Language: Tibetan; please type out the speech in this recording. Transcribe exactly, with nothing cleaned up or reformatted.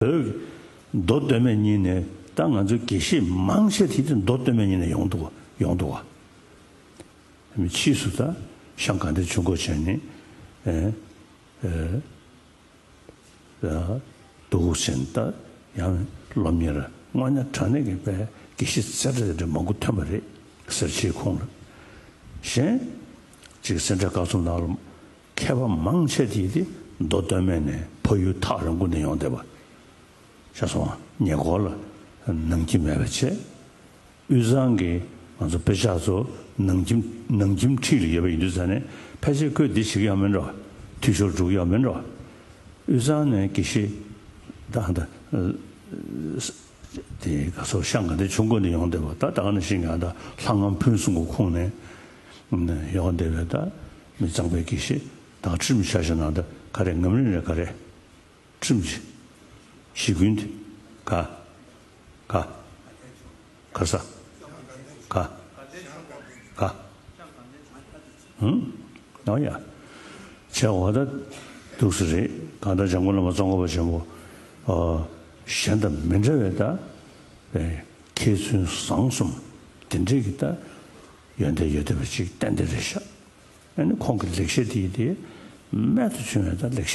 བོད་ཀྱི་མདོ་སྟོད་སྨད་གཉིས་ནས་ད་ང་ཚོའི་དགེ་བཤེས་མང་ཆེ་དེ་དེ་མདོ་སྟོད་སྨད་གཉིས་ནས་ཡོང་འདུག་ཡོང་འདུག་བ། ཕྱིས་སུ་ད་ཤང་དགའ་ལྡན་ཆོས་འཁོར་བྱས་ནས་ཨེ་ཨེ་ཨེ་འདུག་ཟེར་ད་ཡང་སློབ་གཉེར་དངོས་གནས་དྲང་གནས་ཀྱི་དཔེ་དགེ་བཤེས་རྩེ་གྲས་དེ་འདྲ་མང་པོ་ཐོན་པ་རེད་ཟེར་བྱས་ཁོང་ལ་གཞན་ཅིག་སེ་འབྲས་དཀར་གསུམ་ནང་ལ། མཁས་པ་མང་ཆེ་དེ་དེ་མདོ་སྟོད་སྨད་ནས་ཕ་ཡུལ་ཐག་རིང་པོ་ནས་ཡོང་བསྡད་པ། ཤ་སོང་བ་ཉེ་འཁོར་ལ་ནང་ཁྱིམ་མེད་པ་བྱས། དབུས་གཙང་གི་ང་ཚོ་དཔེ་ཆ་ཚོ་ནང་ཁྱིམ་ནང་ཁྱིམ་འཁྲིས་ལ་ཡོད་པ་ཡིན་དུས་ཙང་ནས་ཕལ་ཆེར་ཁོས་འདི་བྱེད་ཀྱི་ཡོད་མིན་འགྲོ། འཐུས་ཤོར་འགྲོ་གི་ཡོད་མིན་འགྲོ། དབུས་གཙང་ནས་དགེ་བཤེས་ད་ད། དེ་ག་སོ་ཤང་དགའ་ལྡན་ཆོས་འཁོར་ནས་ཡོང་བསྡད་པ་ད་ད་ག་ནང་བཞིན་ཡང་ད་ལྷ་ངམ་ཕུན་སུམ་གྱི་ཁོངས་ནས་ཡོང་བསྡད་པའི་ད་མི་གཙང་པའི་དགེ་བཤེས་ད་ཁྲིམས་བྱ་བཞིན་ན་ད་ག་རེ་ངམ་རིང་རེད་ག་རེ་ཁྲིམས་ཀྱི་གཞི་ཀུན་དེ་ག་ག་ག་ས་ག་ག་ཧུམ་ཨོ་ཡ་བྱས་འོ་ད་འདུག་སེ་རེད། གང་ལྟར་འཇམ་མགོན་བླ་མ་ཙོང་ཁ་པ་ཆེན་པོ་ཨ་གཞན་དང་མི་འདྲ་བའི་ད། མཁས་བཙུན་བཟང་གསུམ་དེ་འདྲའི་གི་ད་ཡོན་ཏན་ཡོད་བསྡད་པ་ཅིག་ཏན་ཏན་རེད་ཤག་ཨ་ནི་ཁོང་གི་ལེགས་བཤད་དེ་ཡི་དེ་རྨད་དུ་བྱུང་བའི་ད་ལེགས་བཤད་